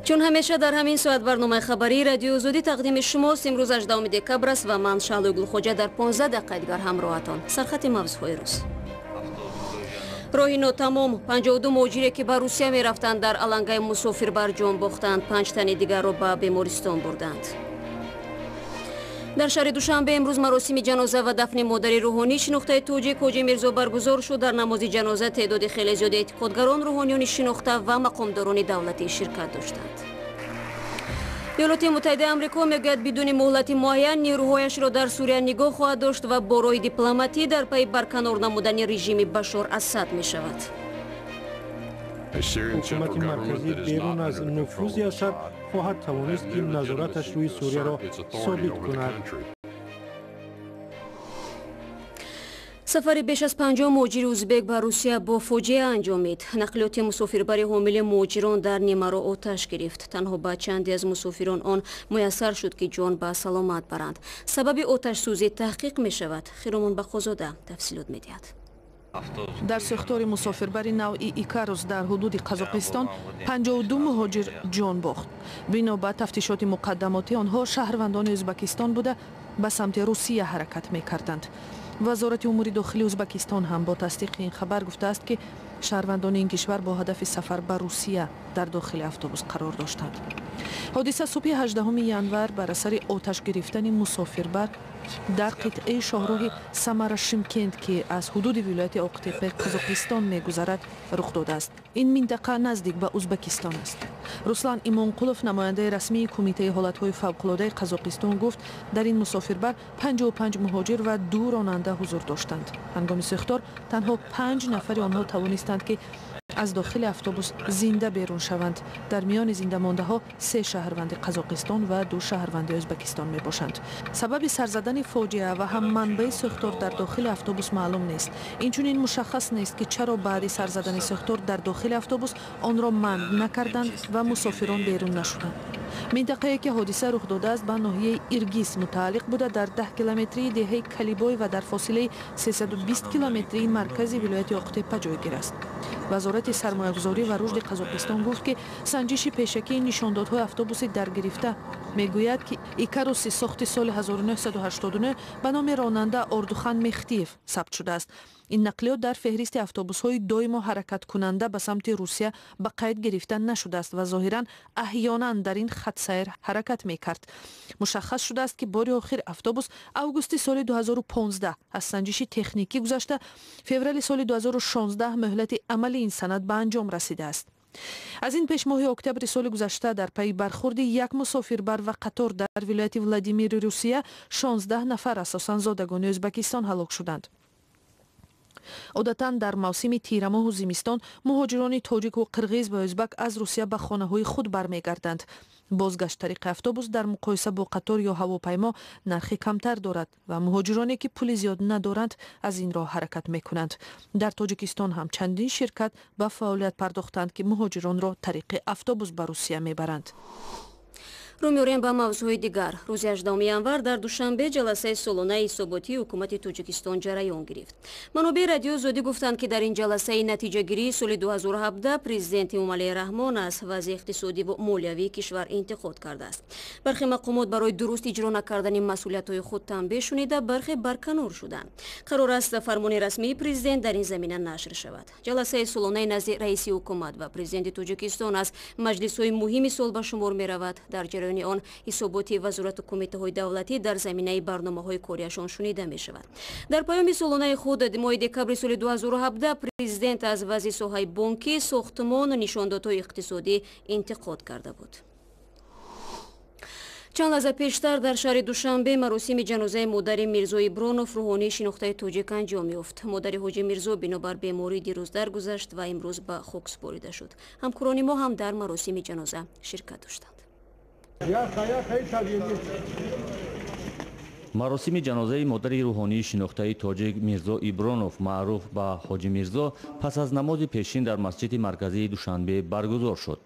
Чун ҳамеша дар ҳамин соат барномаи хабарии Радиои Озодӣ тақдими шумост. Имрӯз 18 декабр аст ва ман, Шаҳлои Гулхоҷа, дар 15 дақиқаи дигар ҳамроҳатон. Сархати мавзӯъҳои рӯз. Роҳи нотамом. 52 муҳоҷире, ки ба Русия мерафтанд, дар алангаи мусофирбар ҷон бохтанд. 5 тани дигарро ба бемористон бурданд. Дар шаҳри Душанбе имрӯз маросими ҷаноза ва дафни модари рӯҳонии шинохтаи тоҷик Ҳоҷи Мирзо баргузор шуд. Дар намози ҷаноза теъдоди хеле зиёди эътиқодгарон, рӯҳониёни шинохта ва мақомдорони давлатӣ ширкат доштанд. Иёлоти Муттаҳидаи Амрико мегӯяд, бидуни муҳлати муайян нерӯҳояшро дар Сурия нигоҳ хоҳад дошт ва бо роҳи дипломатӣ дар пайи барканор намудани режими Башор Асад мешавад. Ҳукумати марказӣ берун аз нуфузи Асад хоҳад тавонист, ки назораташ рӯи Сурияро собит кунад. Сафари беш аз 50 муҳоҷири узбек ба Русия бо фоҷиа анҷомид. Нақлиёти мусофирбари ҳомили муҳоҷирон дар нимаро оташ гирифт. Танҳо ба чанде аз мусофирон он муяссар шуд, ки ҷон ба саломат баранд. Сабаби оташсӯзӣ таҳқиқ мешавад. Хиромон Бақозода тафсилот медиҳад. Дар сӯхтори мусофирбари навъи Икарус дар ҳудуди Қазоқистон 52 муҳоҷир ҷон бохт. Бино ба тафтишоти муқаддамотӣ, онҳо шаҳрвандони Ӯзбекистон буда, ба самти Русия ҳаракат мекарданд. Вазорати умури дохилии Ӯзбекистон ҳам бо тасдиқи ин хабар гуфтааст, ки шаҳрвандони ин кишвар бо ҳадафи сафар ба Русия дар дохили автобус қарор доштанд. Ҳодиса субҳи 18 январ бар асари оташ гирифтани мусофирбар дар қитъаи шоҳроҳи Самара Шимкент, ки аз ҳудуди вилояти Оқтепаи Қазоқистон мегузарад, рух додааст. Ин минтақа наздик ба Ӯзбекистон аст. Руслан Имонқулов, намояндаи расмии Кумитаи ҳолатҳои фавқулодаи Қазоқистон, гуфт, дар ин мусофирбар 55 муҳоҷир ва 2 ронанда ҳузур доштанд. Ҳангоми сӯхтор танҳо 5 нафари онҳо тавонистанд, ки аз дохили автобус зинда берун шаванд. Дар миёни зиндамондаҳо 3 шаҳрванди Қазоқистон ва 2 шаҳрванди Ӯзбекистон мебошанд. Сабаби сарзадани фоҷиа ва ҳам манбаи сӯхтор дар дохили автобус маълум нест. Инчунин мушаххас нест, ки чаро баъди сарзадани сӯхтор дар дохили автобус онро манъ накарданд ва мусофирон берун нашуданд. Минтақае, ки ҳодиса рух додааст, ба ноҳияи Иргиз мутааллиқ буда, дар 10 километрии деҳаи Калибой ва дар фосилаи 320 километрии маркази вилояти Оқтепа ҷойгир аст. Вазорати сармоягузорӣ ва рушди Қазоқистон гуфт, ки санҷиши пешакии нишондодҳои автобуси даргирифта мегӯяд, ки Икаруси сохти соли 1989 ба номи ронанда Ордухан Мехтиев сабт шудааст. Ин нақлиёт дар феҳристи автобусҳои доимо ҳаракаткунанда ба самти Русия ба қайд гирифта нашудааст ва зоҳиран аҳёнан дар ин хатсайр ҳаракат мекард. Мушаххас шудааст, ки бори охир автобус августи соли 2015 аз санҷиши техникӣ гузашта, феврали соли 2016 муҳлати амали ин санад ба анҷом расидааст. Аз ин пеш моҳи октябри соли гузашта дар пайи бархурди як мусофирбар ва қатор дар вилояти Владимири Русия 16 нафар, асосан зодагони Ӯзбекистон, ҳалок шуданд. Одатан дар мавсими тирамоҳу зимистон муҳоҷирони тоҷику қирғиз ва ӯзбак аз Русия ба хонаҳои худ бармегарданд. Бозгашт тариқи автобус дар муқоиса бо қатор ё ҳавопаймо нархи камтар дорад ва муҳоҷироне, ки пули зиёд надоранд, аз ин роҳ ҳаракат мекунанд. Дар Тоҷикистон ҳам чандин ширкат ба фаъолият пардохтанд, ки муҳоҷиронро тариқи автобус ба Русия мебаранд. Рӯ меорем ба мавзӯъҳои дигар. Рӯзи 18 январ дар Душанбе ҷаласаи солонаи ҳисоботии ҳукумати Тоҷикистон ҷараён гирифт. Манобеи Радиои Озодӣ гуфтанд, ки дар ин ҷаласаи натиҷагирии соли 2017 президент Эмомалӣ Раҳмон аз вазъи иқтисодӣ ва молиявии кишвар интиқод кардааст. Бархе мақомот барои дуруст иҷро накардани масъулиятҳои худ танбеҳ шунида, бархе барканор шуданд. Қарор аст фармони расмии президент дар ин замина нашр шавад. Ҷаласаи солонаи назди раиси ҳукумат ва президенти Тоҷикистон аз маҷлисҳои муҳими сол ба шумор меравад. Дар ҷараёни он ҳисоботи вазорату кумитаҳои давлатӣ дар заминаи барномаҳои кориашон шунида мешавад. Дар паёми солонаи худ моҳи декабри соли 2017 президент аз вазъи соҳаи бонкӣ, сохтмон, нишондодҳои иқтисодӣ интиқод карда буд. Чанд лаҳза пештар дар шаҳри Душанбе маросими ҷанозаи модари Мирзо Ибронов, рӯҳонии шинохтаи тоҷик, анҷом ёфт. Модари Ҳоҷи Мирзо бинобар беморӣ дирӯз даргузашт ва имрӯз ба хок супорида шуд. Ҳамкорони мо ҳам дар маросими ҷаноза ширкат доштанд. Маросими ҷанозаи модари рӯҳонии шинохтаи тоҷик Мирзо Ибронов, маъруф ба Ҳоҷи Мирзо, пас аз намози пешин дар масҷиди марказии Душанбе баргузор шуд.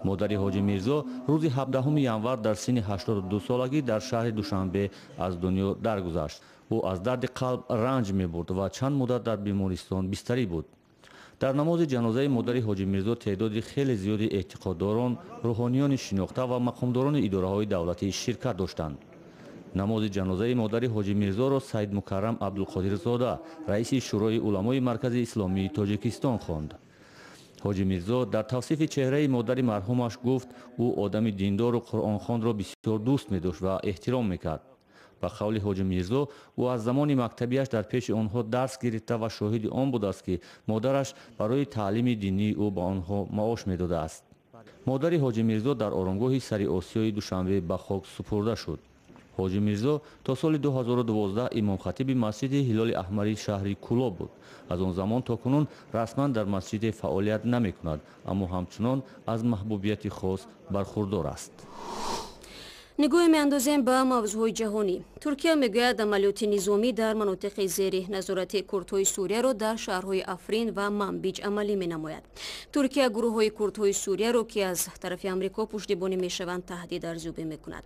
Модари Ҳоҷи Мирзо рӯзи 17 январ дар синни 82 солагӣ дар шаҳри Душанбе аз дунё даргузашт. Ӯ аз дарди қалб ранҷ мебурд ва чанд муддат дар бемористон бистарӣ буд. Дар намози ҷанозаи модари Ҳоҷи Мирзо теъдоди хеле зиёди эътиқоддорон, рӯҳониёни шинохта ва мақомдорони идораҳои давлатӣ ширкат доштанд. Намози ҷанозаи модари Ҳоҷи Мирзоро Саид Мукаррам Абдулқодирзода, раиси Шӯрои уламои Маркази Исломии Тоҷикистон, хонд. Ҳоҷи Мирзо дар тавсифи чеҳраи модари марҳумаш гуфт, ӯ одами диндору қуръонхонро бисёр дӯст медошт ва эҳтиром мекард. Ба қавли Ҳоҷи Мирзо, ӯ аз замони мактабиаш дар пеши онҳо дарс гирифта ва шоҳиди он будааст, ки модараш барои таълими динии ӯ ба онҳо маош медодааст. Модари Ҳоҷи Мирзо дар оромгоҳи Сари Осиёи Душанбе ба хок супурда шуд. Ҳоҷи Мирзо то соли 2012 имомхатиби масҷиди Ҳилоли Аҳмари шаҳри Кӯлоб буд. Аз он замон то кунун расман дар масҷиде фаъолият намекунад, аммо ҳамчунон аз маҳбубияти хос бархурдор аст. Нигоҳе меандозем ба мавзӯъҳои ҷаҳонӣ. Туркия мегӯяд, амалиёти низомӣ дар манотиқи зери назорати курдҳои Сурияро дар шаҳрҳои Африн ва Манбиҷ амалӣ менамояд. Туркия гурӯҳҳои курдҳои Сурияро, ки аз тарафи Амрико пуштибонӣ мешаванд, таҳдид арзёбӣ мекунад.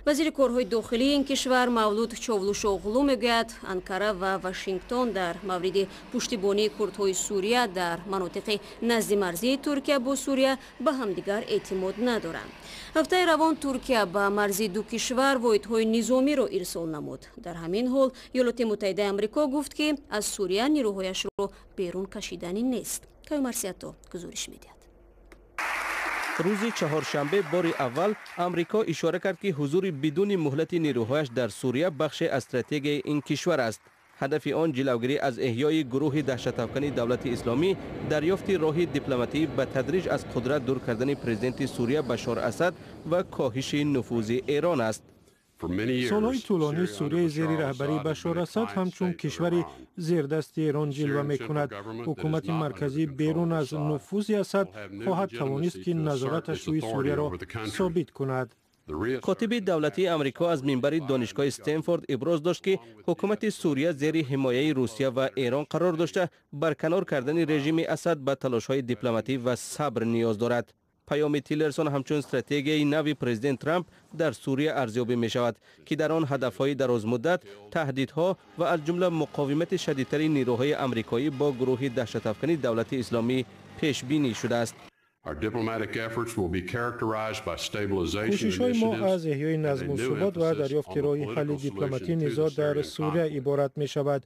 Вазири корҳои дохилии ин кишвар Мавлуд Човлушоғлу мегӯяд, Анкара ва Вашингтон дар мавриди пуштибонии курдҳои Сурия дар манотиқи наздимарзии Туркия бо Сурия ба ҳамдигар эътимод надоранд. Ҳафтаи равон Туркия ба марзи ду кишвар воҳидҳои низомиро ирсол намуд. Дар ҳамин ҳол Иёлоти Муттаҳидаи Амрико гуфт, ки аз Сурия нирӯҳояшро берун кашиданӣ нест. Каюмарсиято гузориш медиҳад. Рӯзи чаҳоршанбе бори аввал Амрико ишора кард, ки ҳузури бидуни муҳлати нирӯҳояш дар Сурия бахше аз стратегияи ин кишвар аст. Ҳадафи он ҷилавгирӣ аз эҳёи гурӯҳи даҳшатафкани Давлати Исломӣ, дарёфти роҳи дипломатӣ ба тадриҷ аз қудрат дур кардани президенти Сурия Башор Асад ва коҳиши нуфузи Эрон аст. Солҳои тӯлонӣ Сурияи зери раҳбарии Башор Асад ҳамчун кишвари зердасти Эрон ҷилва мекунад. Ҳукумати марказӣ берун аз нуфузи Асад хоҳад тавонист, ки назораташ рӯи Сурияро собит кунад. Котиби давлатии Амрико аз минбари донишгоҳи Стенфорд иброз дошт, ки ҳукумати Сурия зери ҳимояи Русия ва Эрон қарор дошта, барканор кардани режими Асад ба талошҳои дипломатӣ ва сабр ниёз дорад. Паёми Тиллерсон ҳамчун стратегияи нави президент Трамп дар Сурия арзёбӣ мешавад, ки дар он ҳадафҳои дарозмуддат, таҳдидҳо ва аз ҷумла муқовимати шадидтари нирӯҳои амрикоӣ бо гурӯҳи даҳшатафкани Давлати Исломӣ пешбинӣ шудааст. Кӯшишҳои мо аз эҳёи назму субот ва дарёфти роҳи ҳалли дипломатии низоъ дар Сурия иборат мешавад.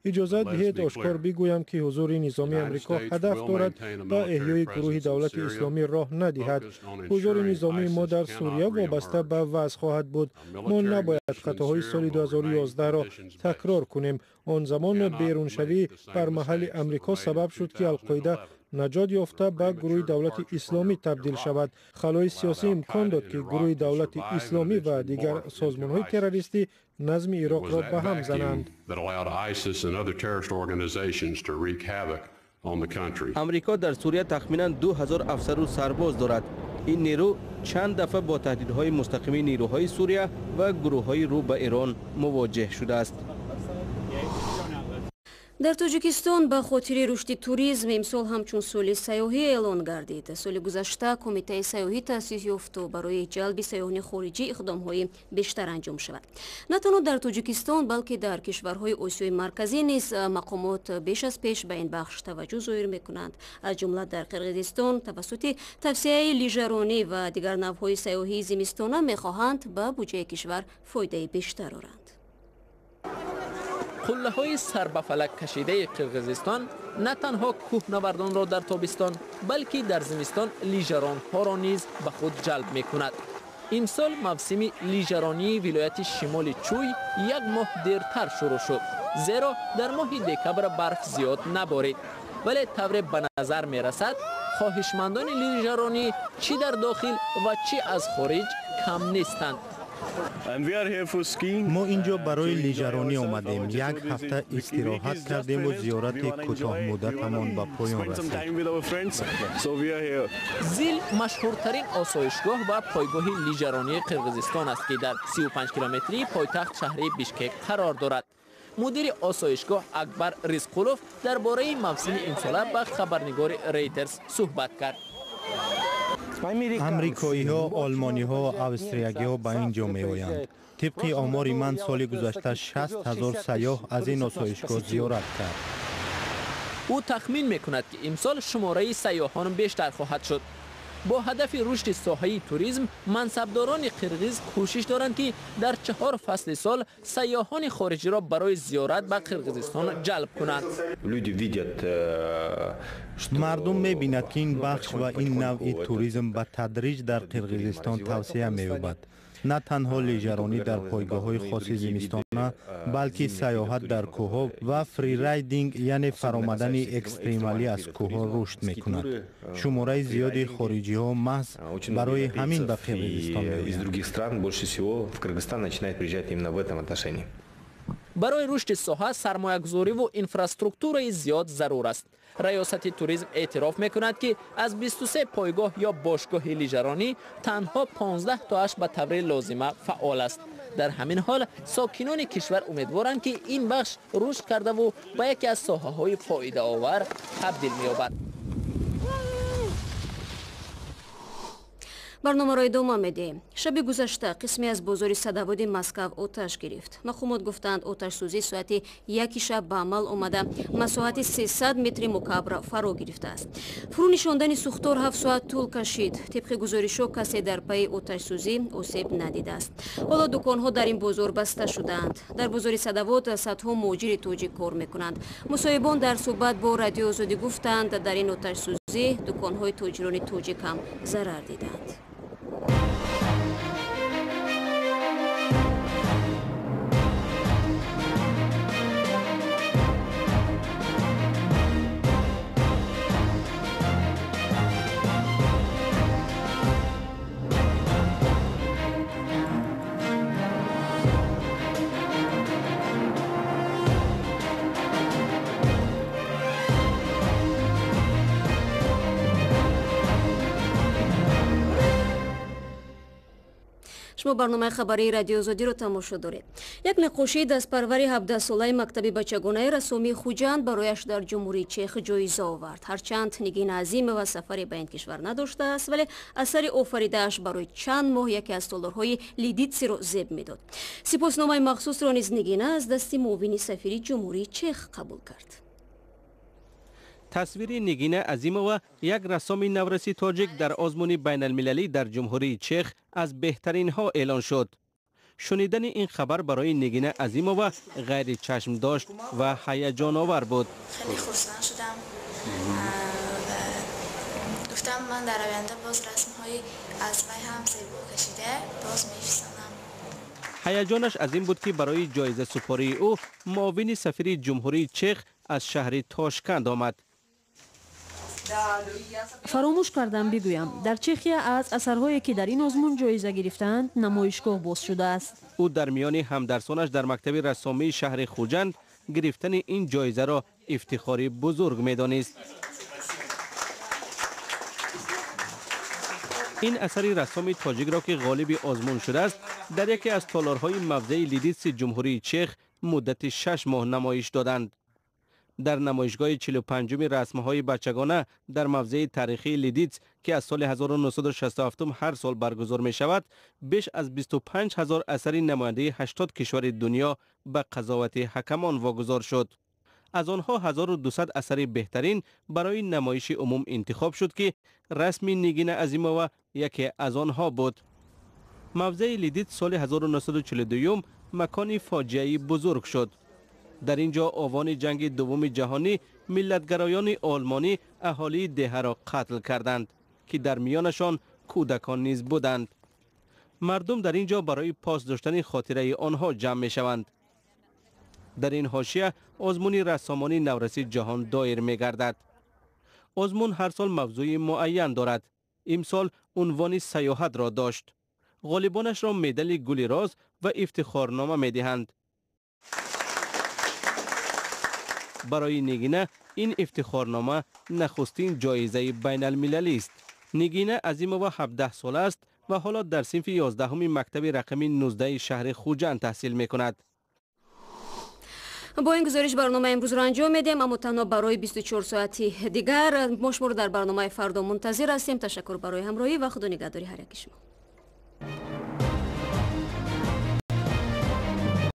Иҷозат диҳед, ошкор бигӯям, ки ҳузури низомии Амрико ҳадаф дорад ба эҳёи гурӯҳи Давлати Исломӣ роҳ надиҳад. Ҳузури низомии мо дар Сурия вобаста ба вазъ хоҳад буд. Мо набояд хатоҳои соли 2011-ро такрор кунем. Он замон беруншавӣ бар маҳалли Амрико сабаб шуд, ки Алқоида наҷот ёфта ба гурӯҳи Давлати Исломӣ табдил шавад. Халои сиёсӣ имкон дод, ки гурӯҳи Давлати Исломӣ ва дигар созмонҳои террористӣ назми Ироқро ба ҳам зананд. Амрико дар Сурия тахминан 2000 афсару сарбоз дорад. Ин нерӯ чанд дафъа бо таҳдидҳои мустақими нирӯҳои Сурия ва гурӯҳҳои рӯ ба Эрон мувоҷеҳ шудааст. Дар Тоҷикистон ба хотири рушди туризм имсол ҳамчун соли сайёҳӣ эълон гардид. Соли гузашта Кумитаи сайёҳӣ таъсис ёфту барои ҷалби сайёҳони хориҷӣ иқдомҳои бештар анҷом шавад. На танҳо дар Тоҷикистон, балки дар кишварҳои Осиёи Марказӣ низ мақомот беш аз пеш ба ин бахш таваҷҷӯҳ зоҳир мекунанд. Аз ҷумла дар Қирғизистон тавассути тавсияи лижаронӣ ва дигар навъҳои сайёҳии зимистона мехоҳанд ба буҷаи кишвар фоидаи бештар оранд. Қуллаҳои сарбафалак кашидаи Қирғизистон на танҳо кӯҳнавардонро дар тобистон, балки дар зимистон лижаронҳоро низ ба худ ҷалб мекунад. Имсол мавсими лижаронии вилояти шимоли Чӯй як моҳ дертар шурӯъ шуд, зеро дар моҳи декабр барф зиёд наборид. Вале тавре ба назар мерасад, хоҳишмандони лижаронӣ чӣ дар дохил ва чӣ аз хориҷ кам нестанд. Мо ин ҷо барои лижаронӣ омадем. Як ҳафта истироҳат кардему зиёрати кӯтоҳмуддатамон ба поён расид. Зил машҳуртарин осоишгоҳ ва пойгоҳи лижаронии Қирғизистон аст, ки дар 35 километрии пойтахт шаҳри Бишкек қарор дорад. Мудири осоишгоҳ Акбар Ризқулов дар бораи мавсими имсола ба хабарнигори Рейтерс суҳбат кард. Амрикоиҳо, олмониҳо, австриягиҳо ба ин ҷо меоянд. Тибқи омори ман, соли гузашта 60 000 сайёҳ аз ин осоишгоҳ зиёрат кард. Ӯ тахмин мекунад, ки имсол шумораи сайёҳон бештар хоҳад шуд. Бо ҳадафи рушди соҳаи туризм мансабдорони қирғиз кӯшиш доранд, ки дар 4 фасли сол сайёҳони хориҷиро барои зиёрат ба Қирғизистон ҷалб кунанд. Мардум мебинад, ки ин бахш ва ин навъи туризм ба тадриҷ дар Қирғизистон тавсеа меёбад. На танҳо лижаронӣ дар пойгоҳҳои хоси зимистона, балки саёҳат дар кӯҳҳо ва фрирайдинг, яъне фаромадани экстремалӣ аз кӯҳҳо рушд мекунад. Шумораи зиёди хориҷиҳо маҳз барои ҳамин ба Қирғизистон меоянд. Барои рушди соҳа сармоягузориву инфраструктураи зиёд зарур аст. Раёсати туризм эътироф мекунад, ки аз 23 пойгоҳ ё бошгоҳи лижаронӣ танҳо 15 тоаш ба таври лозима фаъол аст. Дар ҳамин ҳол сокинони кишвар умедворанд, ки ин бахш рушд кардаву ба яке аз соҳаҳои фоидаовар табдил меёбад. Барномаро идома медиҳем. Шаби гузашта қисме аз бозори Садаводи Москав оташ гирифт. Мақомот гуфтанд, оташсӯзӣ соати 1 шаб ба амал омада, масоҳати 300 метри мукаабро фаро гирифтааст. Фурӯ нишондани сӯхтор 7 соат тӯл кашид. Тибқи гузоришҳо, касе дар пайи оташсӯзӣ осеб надидааст. Ҳоло дуконҳо дар ин бозор баста шудаанд. Дар бозори Садавод садҳо муҳоҷири тоҷик кор мекунанд. Мусоҳибон дар суҳбат бо Радиои Озодӣ гуфтанд, дар ин оташсӯзӣ дуконҳои тоҷирони тоҷик ҳам зарар диданд. Шумо барномаи хабарии Радиои Озодиро тамошо доред. Як наққошии дастпарвари 17-солаи мактаби бачагонаи рассомии Хуҷанд барояш дар Ҷумҳурии Чех ҷоиза овард. Ҳарчанд Нигина Азимова сафаре ба ин кишвар надоштааст, вале асари офаридааш барои чанд моҳ яке аз толорҳои Лидитсиро зеб медод. Сипосномаи махсусро низ Нигина аз дасти муовини сафири Ҷумҳурии Чех қабул кард. Тасвири Нигина Азимова, як рассоми навраси тоҷик, дар озмуни байналмилалӣ дар Ҷумҳурии Чех аз беҳтаринҳо эълон шуд. Шунидани ин хабар барои Нигина Азимова ғайричашмдошт ва ҳаяҷоновар буд. Хеле хурсанд шудам ва гуфтам, ман дар оянда боз расмҳои аз вай ҳам зебо кашида боз мефисонам. Ҳаяҷонаш аз ин буд, ки барои ҷоизасупории ӯ муовини сафири Ҷумҳурии Чех аз шаҳри Тошканд омад. Фаромӯш кардам бигӯям, дар Чехия аз асарҳое, ки дар ин озмун ҷоиза гирифтаанд, намоишгоҳ боз шудааст. Ӯ дар миёни ҳамдарсонаш дар мактаби рассомии шаҳри Хуҷанд гирифтани ин ҷоизаро ифтихори бузург медонист. Ин асари рассоми тоҷикро, ки ғолиби озмун шудааст, дар яке аз толорҳои мавзеи Лидитси Ҷумҳурии Чех муддати 6 моҳ намоиш доданд. Дар намоишгоҳи 45-уми расмҳои бачагона дар мавзеи таърихии Лидиц, ки аз соли 1967 ҳар сол баргузор мешавад, беш аз 25 ҳазор асари намояндаи 80 кишвари дунё ба қазовати ҳакамон вогузор шуд. Аз онҳо 1200 асари беҳтарин барои намоиши умум интихоб шуд, ки расми Нигина Азимова яке аз онҳо буд. Мавзеи Лидиц соли 1942 макони фоҷиаи бузург шуд. Дар ин ҷо овони ҷанги дуввуми ҷаҳонӣ миллатгароёни олмонӣ аҳолии деҳаро қатл карданд, ки дар миёнашон кӯдакон низ буданд. Мардум дар ин ҷо барои пос доштани хотираи онҳо ҷамъ мешаванд. Дар ин ҳошия озмуни рассомони навраси ҷаҳон доир мегардад. Озмун ҳар сол мавзӯи муайян дорад. Имсол унвони саёҳатро дошт. Ғолибонашро медали гули роз ва ифтихорнома медиҳанд. Барои Нигина ин ифтихорнома нахустин ҷоизаи байналмилалист. Нигина Азимова 17 сола аст ва ҳоло дар синфи 11 мактаби рақами 19 шаҳри Хуҷанд таҳсил мекунад. Бо ин гузориш барномаи имрӯзро анҷом медиҳем, аммо танҳо барои 24 соати дигар. Мо шуморо дар барномаи фардо мунтазир ҳастем. Ташаккур барои ҳамроҳӣ ва худо нигаҳдори ҳар яки шумо.